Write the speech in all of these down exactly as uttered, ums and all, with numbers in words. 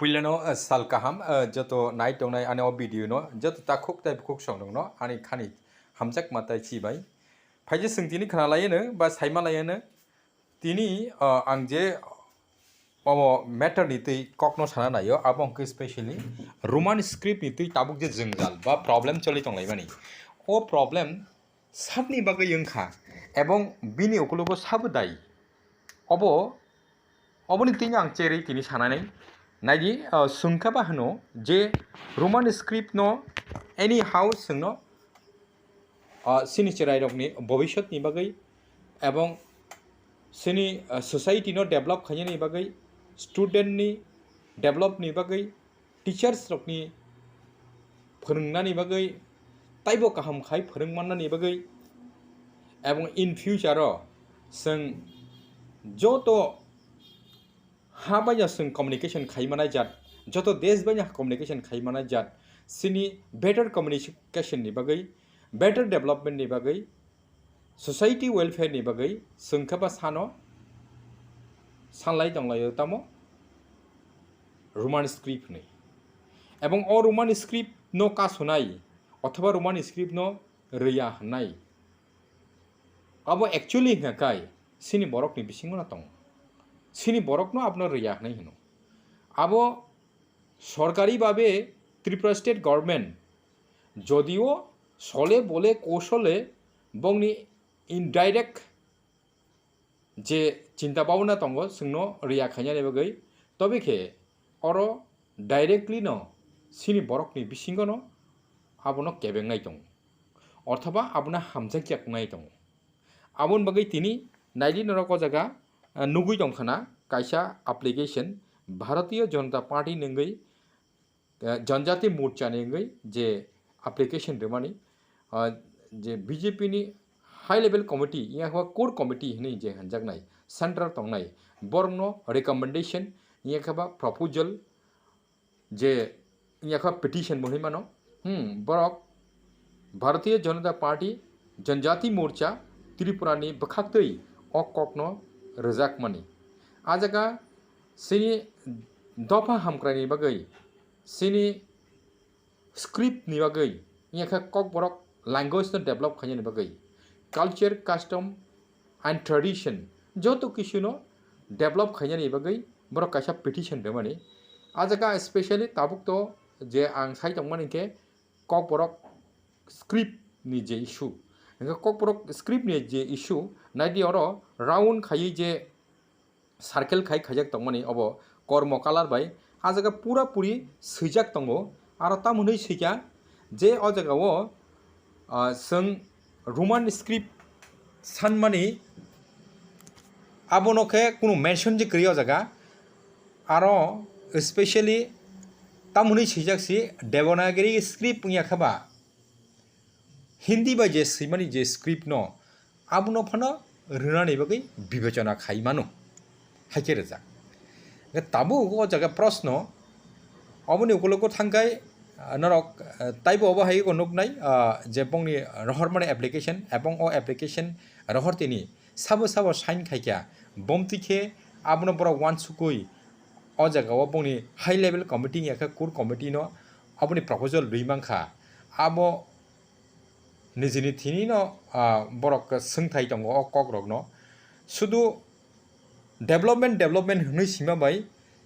Puilano, eh, sal kaham, eh, joto nai tongnai ani o video no, joto takhuk tei bukhuk songrokno ani khani hamjakma tei chibai. Phaije chwng tini khna laiyano ba saima laiyano. Tini, eh, ang je omo matter ni twi kokno sana naio, abo hwnkhe specially Roman script ni twi tabuk je jwngjal ba problem choli tonglaimani. O problem sabni bagwi wngkha, ebong bini ukologo sabo dai. Obo, oboni tini ang cherwi tini sananai. Naidi, ah, swngkha ba hwno je Roman script no anyhow swngno, ah, sini chwrairokni bobiswtni bagwi ebong sini, ah, society no develop khainani bagwi, student ni develop ni bagwi, teachers rokni phwrwngnani bagwi, taibo kaham khai phwrwng mannani bagwi, ebong in future o chwng joto ha baino chwng communication khai manai jat, joto desh baino communication khai manai jat, chini better communication ni bagwi, better development ni bagwi, society welfare ni bagwi chwng khe ba sano sanlai tonglaio tamo Roman script hwnwi. Ebong o Roman script no kasunai othoba Roman script no rwya hwnai. Abo actually hwnkha kai sini borokni bisingo no tongo. Sini borokno abono rwya hwnwi hwno. Abo sorkari babe Tripura state government jodio sole bole kosole bongni indirect je chinta bhabna tongo chwngno rwya khainani bagwi, tobe khe oro directly no sini borokni bisingo no abono kebengnai tongo, othoba abono hamjakya wngnai tongo. Aboni bagwi tini naidi norok o jaga, ah, nugwi tongkha na kaisa application Bharatiya Janata Party ni wngwi, ah, Janjati Morcha ni wngwi je application rwmani, ah, je B J P ni high level committee, ya khe core committee hinwi je hanjaknai, central tongnai, borokno recommendation, ya khe ba proposal, je wngya kha petition bo hinwi mano, hmm, borok Bharatiya Janata Party Janjati Morcha Tripura ni bwkhaktwi o kokno rwjakmani. A jaga chini dopha hamkraini bagwi, chini script ni bagwi, wngya kha kokborok language no develop khainani bagwi, culture, custom, and tradition joto kisuno develop khainani bagwi borok kaisa petition rwmani. A jaga specially tabuk to je ang sai tongmani khe kokborok script ni je issue. Hwnkhe kokborok script ni je issue, naidi oro round khaiwi je circle khai khaijak tongmani obo kormo colour bai. A jaga pura puri swijak tongo. Aro tamo hwnwi swikha je o jaga o, ah, chwng Roman script sanmani abono khe kunu mention je kwrwi o jaga. Aro specially tamo hwnwi swijak si Devanagari script wngya khe ba Hindi bai je swimani je script no, abono phano rwnani bagwi bibechona khai mano, hai khe rwjak. Hwnkhe tabuk o jaga proshno, oboni ukulogo thangkhai, ah, norok, ah, taibo obo hai khe nuknai, ah, je bongni rohormani application, ebong o application rohor tini sabo sabo sign khaikha, bomtwi khe abono borok uansukwi o jaga o bongni high level committee ya khe core committee no aboni proposal rwi mankha. Abo nijini thini no, ah, borok swngthai tongo o kok rok no. Sudu development, development hwnwi sima bai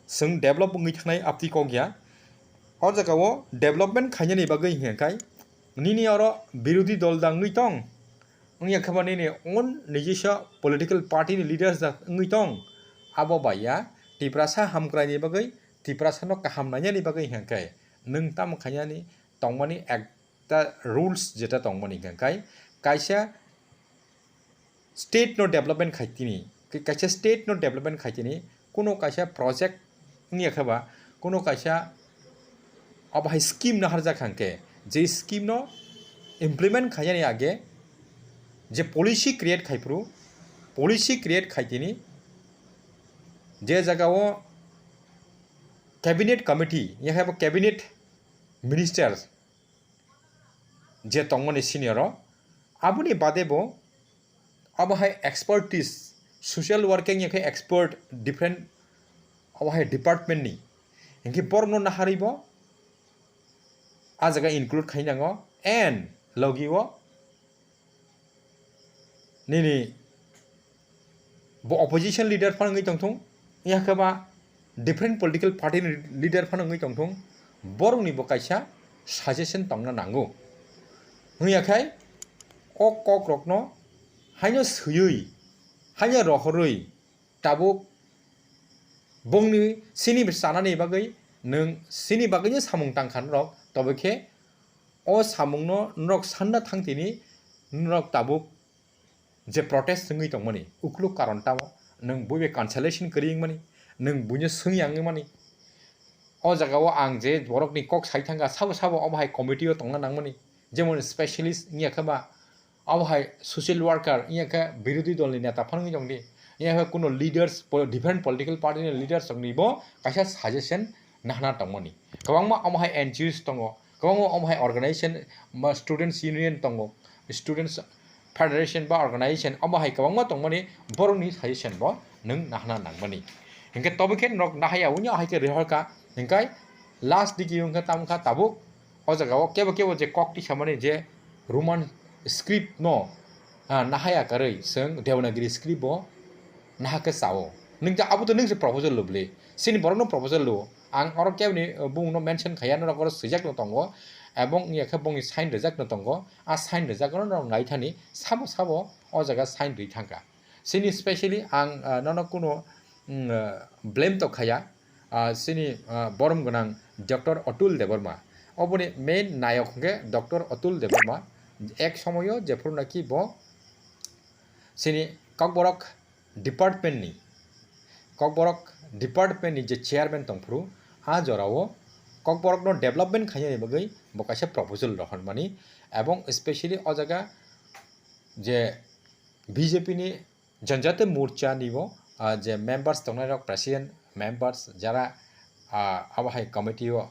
chwng develop wngwi thangnai aptwi kok ya. O jaga o development khainani bagwi hwnka khe nini oro birodhi dol da wngwi tong, wngya khe ba nini own nijisa political party ni leaders da wngwi tong, abo bai ya Tiprasa hamkrai ni bagwi, Tiprasa no kaham nainani bagwi hwnka khe nwng tamo khainani tongmani ek ta rules jeta tongmani hwnka khe kaisa state no development khai tini, kaisa state no development khai tini, kuno kaisa project wngya khe ba, kuno kaisa abo hai scheme no harjak hwnkhe, je scheme no implement khainani age je policy create khai phuru, policy create khai tini, je jaga o cabinet committee ya khe ba cabinet minister je tongmani senior o, aboni bade bo abo hai expertise, social working ya khe expert different abo hai department ni, Hinkhe borokno naharwi bo a jaga include khai nango, and logi o nini bo opposition leader phano wngwi tongthung, ya khe ba different political party ni leader phano wngwi tongthung, borokni bo kaisa suggestion tongna nango. Wngya khai o kok rokno haino swiwi, haino rohorwi, tabuk bongni sini chanani bagwi nwng sini bagwino samung tangkha norok, tobe khe o samungno norok sanna thangtini norok tabuk je protest wngwi tongmani, ukluk karon tamo nwng buibai cancellation kwrwi wngmani, nwng buino swngya wngmani. O jagao ang je borokni kok sai thangkha, sabo sabo omo hai committee o tongna nangmani, jemon specialist wngya khe ba, abo hai social worker, wngya khe birodhi dolni neta phano wngwi tongdi, wngya khe kuno leaders, po-, different political party ni leaders rokni bo kaisa suggestion nahana tongmani. Kwbangma omo hai N G Os tongo, kwbangma omo hai organization, ma students union tongo, students federation ba organization, omo hai kwbangma tongmani, borokni suggestion bo nwng nahana nangmani. Hinkhe tobo khe norok nahaya, wngya hai khe rihorkha, hinkhe last digi wngkha tamkha tabuk o jagao kebo kebo je kok tisamani je Roman script no, ah, nahaya karwi chwng Devanagiri script bo nahakhe chao. Nwng ta abo to nwng se proposal lubli. Sini borok no proposal lu. Ang oro kebni, uh, bung no mention khaya, norok oro swijak no tongo. Ebong ya khe bongni sign rijak no tongo. A sign rijak no norok nai thani sabo sabo o jaga sign ri thangkha. Sini specially ang, ah, nono kuno, mm, ah, blame to khaya, ah, sini, ah, borom gwnang Doctor Atul Debbarma. Oboni main nayok hwnkhe Doctor Atul Debbarma. Ek somoyo jephuru naki bo sini Kokborok department ni, Kokborok department ni je chairman tongphuru, a jorao Kokborok no development khainani bagwi bo kaisa proposal rohormani, ebong specially o jaga je B J P ni Janjati Morcha ni bo, ah, je members tongnai rok, president, members jara, ah, abo hai committee o,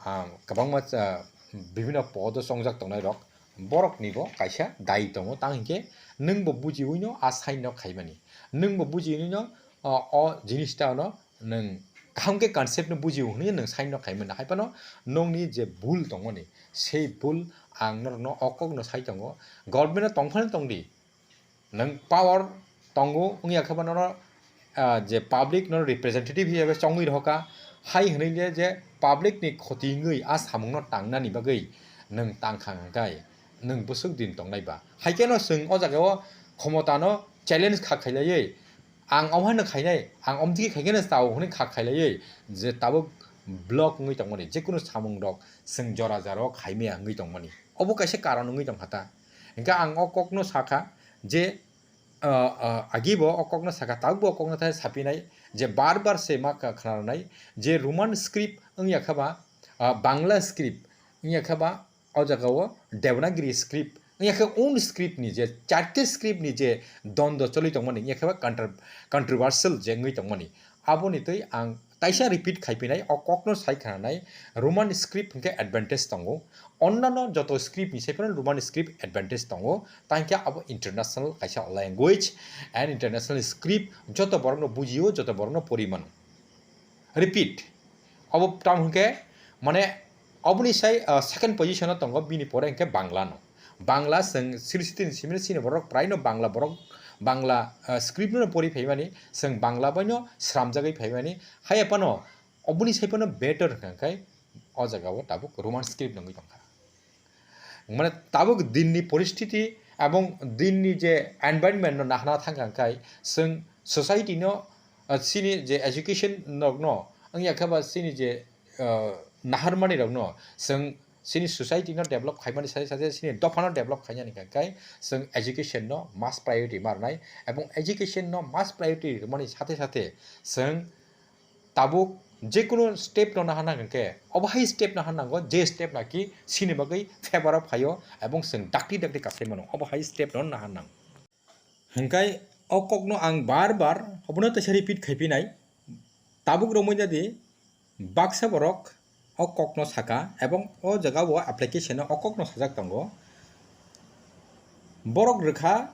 ah, kwbangma, ah, bibhinno pod o chongjak tongnai rok, borok ni bo kaisa dai tongo, tang hinkhe nwng bo bujiwi no a sign no khaimani, nwng bo bujiwi no, ah, o jinis ta no nwng kaham khe concept no bujiwi hwnwi nwng sign no khaimani, hai phano nongni je bul tongmani, sei bul ang norok no o kok no sai tongo, government o tongphano tongdi. Nwng power tongo wngya khe ba nono, ah, je public no representative hisabe chongwi rohorkha, hai hwnwi le je public ni khoti wngwi a samung no tangnani bagwi nwng tangkha hwnkhe nwng bwswk din tongnai ba? Hai khe no chwng o jaga o khomota no challenge kha khailaiwi, ang omo hai no khainai, ang omtiki khai khe no chao hwnwi kha khailaiwi je tabuk block wngwi tongmani, jekunu samung rok chwng jora jora o khaimaya wngwi tongmani, obo kaisa karon wngwi tongkha ta. Hinkhe ang o kok no sakha je, ah, ah, agi bo o kokno saka, tabuk bo o kokno thai sapinai je bar bar se ma kha-, khna rwnai je Roman script wngya khe ba, ah, Bangla script wngya khe ba, o jaga o Devanagiri script wngya khe own script ni je charkhe script ni je dondo choli tongmani wngya khe ba contro-, controversial je wngwi tongmani, aboni twi ang taisa repeat khaipinai, o kokno sai khananai, Roman script hwnkhe advantage tongo, onnano joto script ni saiphano Roman script advantage tongo, tangkhe abo international kaisa language and international script, joto borokno bujio, joto borokno pori mano. Repeat, abo tamo hwnkhe mane oboni sai, ah, second position o tongo, bini pore hwnkhe Bangla no. Bangla chwng siri sitini simi sini borok praino Bangla borok, Bangla, ah, script no pori phaimani, chwng Bangla baino sramjagwi phaimani, hai phano oboni sai phano better hwnkha khe o jaga o tabuk Roman script nungwi tongkha. Mane tabuk dinni poristiti ebong dinni je environment no nahna thangkha khe chwng society no, ah, chini je education rok no wngya khe ba chini je, ah, naharmani rok no chwng chini society no develop khaimani sade sade chini dopha no develop khainani khe chwng education no mass priority ma rwnai, ebong education no mass priority rwmani sade sade chwng tabuk jekunu step no naha nang khe obo hai step naha nango, je step naki chini bagwi favor o phaio ebong chwng dakti dakti katlai mano, obo hai step no naha nang. Hwnkhe o kokno ang bar bar obono teisa repeat khaipinai. Tabuk romwi jadi baksa borok o kokno saka ebong o jaga o application o o kokno sajak tongo. Borok rwkha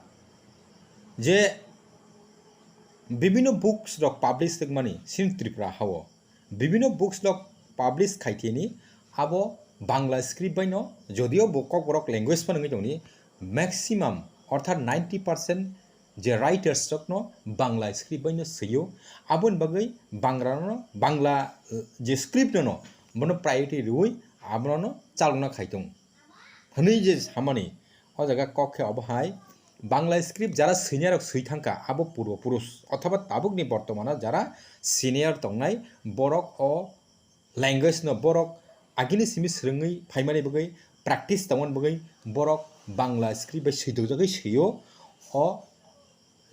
je bibino books rok publish tongmani chini Tripura hao. Bibino books rok publish khai thini, abo Bangla script bai no, jodio bo Kokborok language phano wngwi tongni, maximum, orthat ninety percent je writers rok no Bangla script bai no swio, aboni bagwi Bangla no, Bangla, eh, je script no, no, bono priority rwui abono no chalokna khai tong. Hwnwi je samani, o jaga kok khe obo hai, Bangla script jara swinai rok swi thangkha, abo purbo purush othoba tabukni bortomano jara senior tongnai, borok o language no borok agini simi swrwngwi phaimani bagwi, practice tongmani bagwi borok Bangla script bai switokjagwi swio o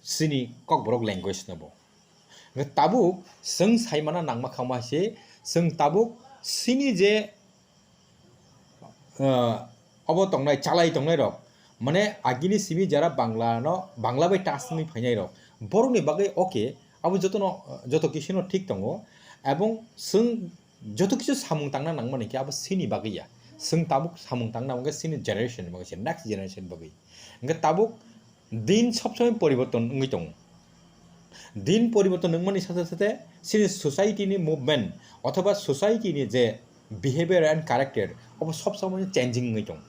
chini Kokborok language no bo. Hwnkhe tabuk chwng saimana nangma kha ma se, chwng tabuk chini je, ah, obo tongnai, chalai tongnai rok, mane agini simi jara Bangla no, Bangla bai touch wngwi phainai rok, borokni bagwi okay, abo jotono, joto kisu no thik tongo, ebong chwng joto kisu samung tangna nangmani khe abo chini bagwi ya, chwng tabuk samung tangna nangma khe chini generation ni bagwi se, next generation ni bagwi. Hwnkhe tabuk din sob somoi poriborton wngwi tongo. Din poriborton wngmani sathe sathe chini society ni movement othoba society ni je behavior and character obo sob somoi changing wngwi tongo.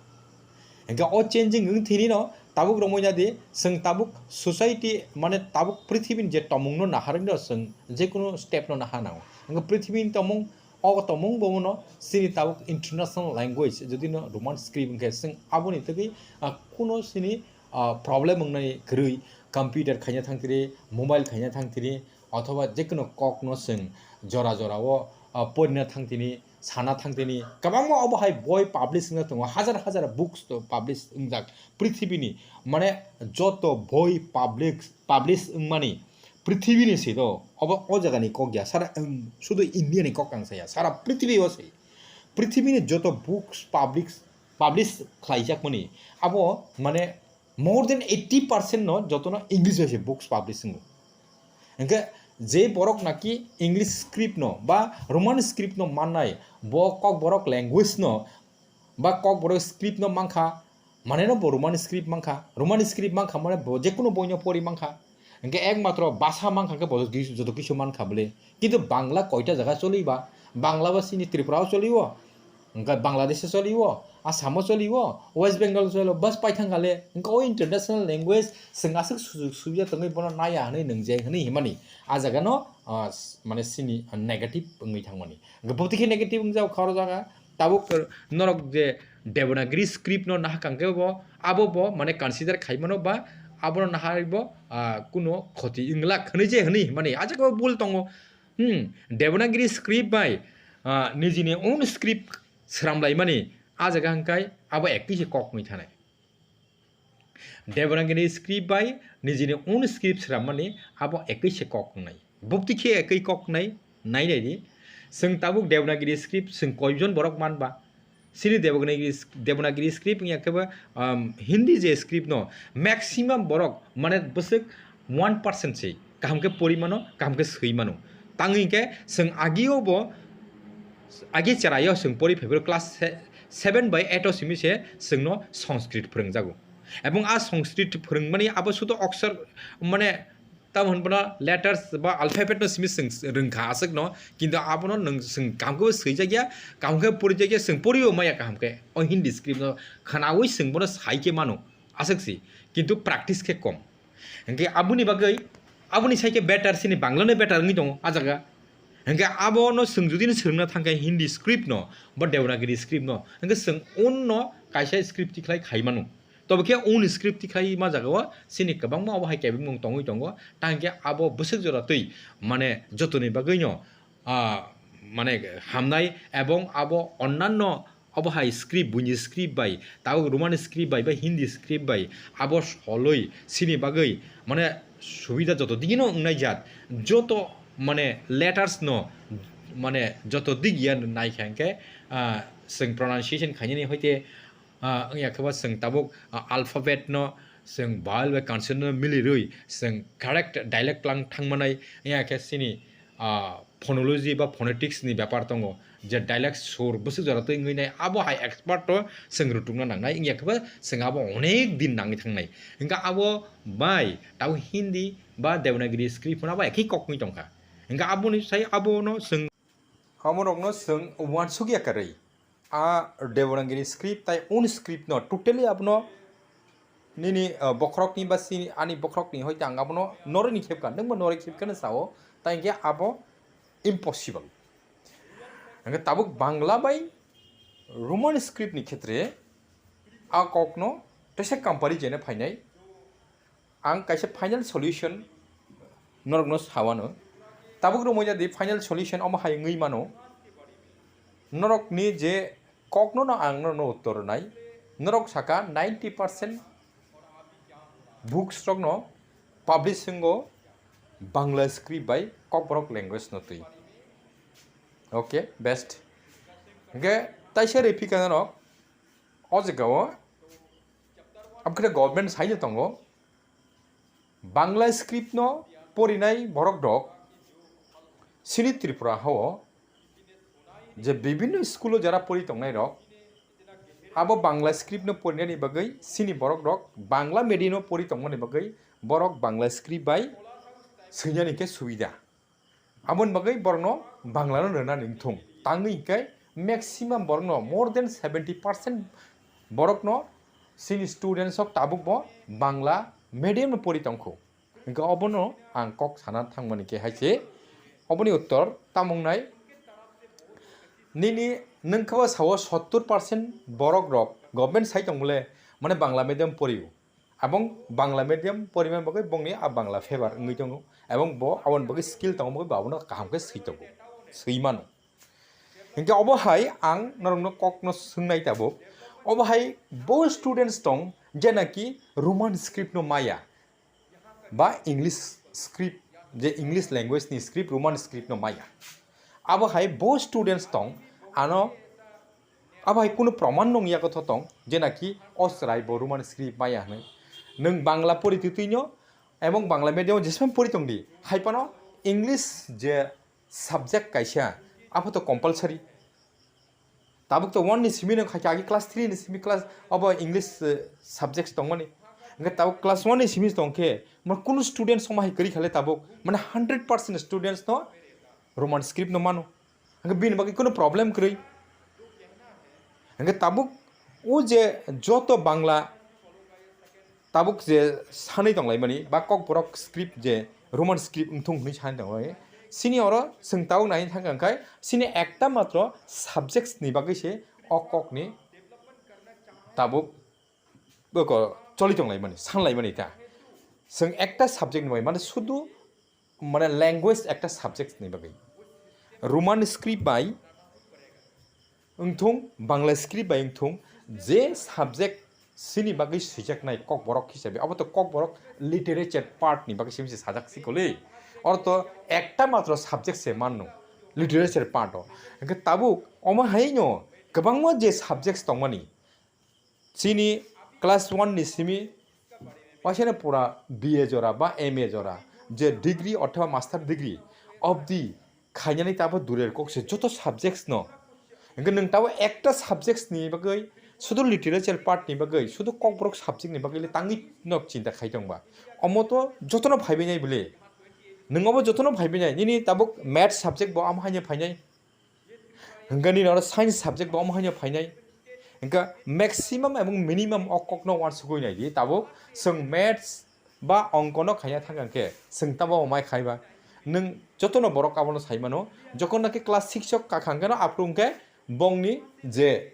Hwnkhe o changing wng thini no tabuk romwi nadi, chwng tabuk society mane tabuk prithibini je tomung no naharwi no chwng jekunu step no naha nango. Hwnkhe prithibini tomung, o tomung bo no chini tabuk international language, jodi no Roman script hwnkhe chwng aboni togwi, ah, kuno chini, ah, problem wngnai kwrwi, computer khaina thangtiri, mobile khaina thangtiri, othoba jekunu kok no chwng jora jora o, ah, porina thangtini, sana thangtini, kwbangma obo hai boi publish wngna tongo, hajar hajar books to publish wngjak prithibini, mane joto boi public, publish wngmani prithibini se do, obo o jagani kok ya, sara, um, sudu India ni kok ang saya, sara prithibi o se, prithibini joto books publish, publish khlaijakmani, abo mane more than eighty percent no jotono English bai se books publish wngo. Hwnkhe je borok naki English script no ba Roman script no mannai, bo Kokborok language no ba Kokborok script no mankha, mane no bo Roman script mankha, Roman script mankha mane bo jekunu boi no pori mankha. Hwnkhe ekmatro bhasha mankha khe bo joto kisu mankha bwle. Kintu Bangla koita jaga choli ba? Bangla ba chini Tripura o choli o, hwnkhe Bangladesh o choli o, Assam o choli o, West Bengal o choli o, bas paithang kha le. Hwnkhe o international language chwng aswk sujuk subida tongwi bono naya hwnwi nwngjai hwnwi himani. A jaga no, ah, s-, mane chini negative wngwi thangmani. Hwnkhe bwtwi khe negative wngjak kha oro jaga. Tabuk norok je Devanagiri script no nahakang khe bo, abo bo mane consider khaimano ba abono nahai bo, ah, kuno khoti wnglak hwnwi je hwnwi himani. A jaga o bul tongo. Hmm, Devanagiri script bai, ah, nijini own script swramlaimani a jaga hwnkhe abo ekti se kok wngwi thanai. Devanagiri script bai nijini own script swrammani abo ekwi se kok wngnai. Bukti khe ekwi kok wngnai, nai nai di. Chwng tabuk Devanagiri script chwng koijon borok man ba? Chini Devanagiri, Devanagiri script wngya khe bo, um, Hindi je script no maximum borok mane bwswk one percent se kaham khe pori mano, kaham khe swi mano. Tangwi khe chwng agio bo, agi cheraio chwng pori phaiphuru class se-, seven bai eight o simi se chwngno Sanskrit phwrwngjago. Ebong a Sanskrit phwrwngmani abo sudo oksor mane tamo hwn bono letters ba alphabet no simi chwng rwngkha aswkno, kintu abono nwng chwng kaham khe bo swijakya, kaham khe porijakya, chwng poribo maya kaham khe. O Hindi script no khwnawi chwng bono sai khe mano aswk si, kintu practice khe kom. Hwnkhe aboni bagwi, aboni sai khe better, chini Bangla no better wngwi tongo a jaga. Hwnkhe abono chwng jodi no swrwngna thang khe Hindi script no ba Devanagiri script no, hwnkhe chwng own no kaisa script tikhlai khai mano. Tobo khe own script tikhlai ma jaga o chini kwbangma obo hai kebengmung tongwi tongo. Tang khe abo bwswk jora twi mane jotoni bagwi no, ah, mane hamnai ebong abo onnanno obo hai script, buini script bai, tabuk Roman script bai, bai Hindi script bai, abo solwi chini bagwi mane subida joto digino wngnai jat, joto mane letters no mane joto digya naikha hwnkhe, ah, chwng pronunciation khainani hoite, ah, wngya khe ba chwng tabuk, ah, alphabet no chwng vowel bai consonant no milirwi chwng correct dialect lang thangmanai, wngya khe chini, ah, phonology ba phonetics ni bepar tongo, je dialect sur bwswk jora twi wngwi nai, abo hai expert o chwng rutukna nangnai, wngya khe ba chwng abo onek din nangwi thangnai. Hwnkhe abo bai tabuk Hindi ba Devanagiri script phano abo ekhi kok wngwi tongkha. Hwnkhe aboni sai abono chwng Hamorokno chwng uansukya kwrwi. A Devanagiri script tai un script no totally abono nini, uh, bokhorokni ba sini ani bokhorokni hoite ang abono noroi ni khepka, nwngbo noroi khepka no sao, tai hwnkhe abo impossible. Hwnkhe tabuk Bangla bai Roman script ni khetre a kokno tesa compare jene phainai. Ang kaisa final solution norokno sawano. Tabuk rwmwi jadi final solution omo hai wngwi mano. Norokni je kokno no ang norokno uttor rwnai. Norok saka ninety percent books rokno publish wngo Bangla script bai Kokborok language no twi. Okay, best. Hwnkhe taisa rephika norok o jagao abkhre government saino tongo. Bangla script no porinai borok rok sini Tripura hao je bibhinno school o jara pori tongnai rok abo Bangla script no porinani bagwi sini borok rok Bangla medium no pori tongmani bagwi borok Bangla script bai swinani khe subida. Aboni bagwi borokno Bangla no rwnani wngthung. Tangwi hwnkhe maximum borokno, more than seventy percent borokno chini students rok tabukbo Bangla medium no pori tongkhu. Hwnkhe obono ang kok sana thangmani khe hai se oboni uttor tamo wngnai, nini nwng khe o sao sottor percent borok rok government sai tong bole mane Bangla medium porio. Abong Bangla medium poriman bagwi bongni a Bangla favor wngwi tongo. Ebong bo aboni bagwi skill tongo bagwi bo abono kaham khe swi tongo, swi mano. Hingke obo hai ang norokno kokno swngnai tabuk. Obo hai bo students tong je naki Roman script no maya ba English script, je English language ni script Roman script no maya. Abo hai bo students tong ano Abo hai kunu proman nung ya kotho tong je naki o chwrai bo Roman script maya hwnwi. Nwng Bangla pori twtwi no ebong Bangla medium o jesmani pori tong di, hai phano English je subject kaisa, abo to compulsory. Tabuk to one ni simi no khaikha, agi class three ni simi class abo English, eh, subjects tongmani. Hingke tabuk class one ni simi tongkhe, mane kunu students omo hai kwrwi khale tabuk, mane hundred percent students no Roman script no mano. Hingke bini bagwi kunu problem kwrwi. Hingke tabuk o je joto Bangla tabuk je sanwi tonglaimani ba Kokborok script je Roman script wngthung hwnwi sanwi tonglaimani. Sini oro chwng tabuk naina thangkha hwnkhe sini ekta matro subjects ni bagwi se o kokni tabuk bwkha choli tonglaimani, sanlaimani ta. Chwng ekta subject ni bagwi, mane sudu, mane language ekta subject ni bagwi. Roman script bai wngthung, Bangla script bai wngthung, je subject sini bagwi swijaknai Kokborok hisabe, abo to Kokborok literature part ni bagwi simi se sajak sikoli. Oro to ekta matro subject se manno, literature part o. Hingke tabuk omo hai no kwbangma je subjects tongmani, chini class one ni simi waisano pura B A jora ba M A jora, je degree othoba master degree obdi khainani tabo durer kok se joto subjects no. Hingke nwng tabo ekta subjects ni bagwi, sudu literature part ni bagwi, sudu Kokborok subject ni bagwi le tangwi no chinta khai tongba. Omo to jotono phaibai nai bole. Nwng obo jotono phaibai nai. Nini tabuk maths subject bo amo haino phainai. Hingke nini oro science subject bo omo haino phainai. Hingke maximum ebong minimum o kokno uansugui nai di, tabuk chwng maths ba ongkono khaina thangkha khe chwng tabo mai khaiba. Nwng jotono borok abono sai mano, jokon naki class six o kakha hwnkhe no aphuru hwnkhe bongni je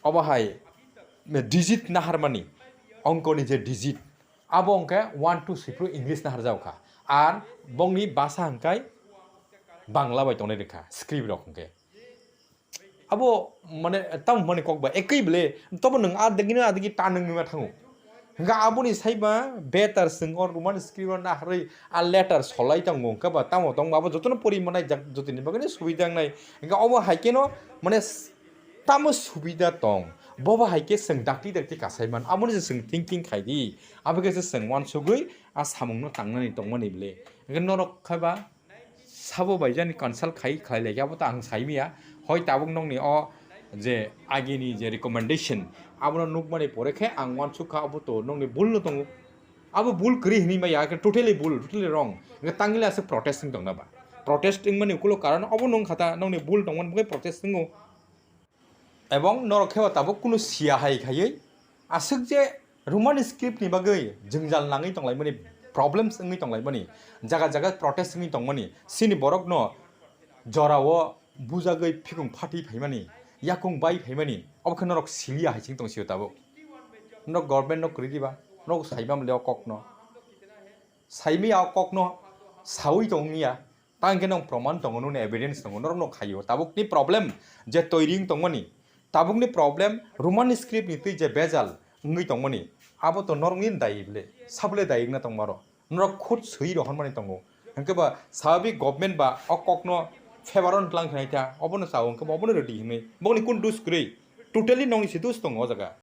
obo hai digit naharmani, ongkoni je digit, abo hwnkhe one two swiphru English naharjak kha. Ar bongni basa hwnkhe Bangla bai tongnai rwkha, script rok hwnkhe. Abo mane tamo hwnmani kok ba ekwi bele, tobo nwng a digi no a digi ta nwng nima thango. Hwnkhe aboni saiba better chwng o Roman script o naharwi a letter solai tongo, hwnkhe ba tamo tongma abo jotono pori manai jak jotoni bagwi no subida wngnai. Hwnkhe obo hai kheno mane s-, tamo subida tong, bobo hai khe chwng dakti dakti kasai man, aboni se chwng thinking khai di, abo khe se chwng uansugwi a samung no tangnani tongmani bele. Hwnkhe norok khai ba sabo bai jani consult khai khlai lai khe abo to ang sai manya. Hoi tabuk nokni o je agini je recommendation abono nukmani pore khe ang uansuk kha abo to nokni bul no tongo. Abo bul kwrwi hinwi maya khe totally bul, totally wrong. Hwnkhe tangli aswk protest wng tongna ba. Protest wngmani ukulo karon obo nung khata nongni bul tongmani bagwi protest wngo. Ebong norok khe tabuk kunu siya hai khaiwi aswk je Roman script ni bagwi jwngjal nangwi tonglaimani, problems wngwi tonglaimani, jaga jaga protest wngwi tongmani, sini borokno jorao bujagwi phikung phatwi phaimani, yakung bai phaimani, obo khe norok siliya hai ching tong sio tabuk. Norok government no kwrwi diba, norok saimam le o kokno. Saimaya o kokno sawi tongya, tang khe nong proman tongo, nini evidence tongo, norok no khaio. Tabukni problem je toiring tongmani, tabukni problem Roman script ni twi je bejal wngwi tongmani, abo to norokni dai bile, sabule dai wngna tongmaro. Norok khud swi rohormani tongo. Hwnkhe ba sababi government ba o kokno favor on tlang khnai tha, obono sao hwnkhe ba obono ready hwnwi. Bongni kun dus kwrwi? Totally nongni se dus tongo o jaga.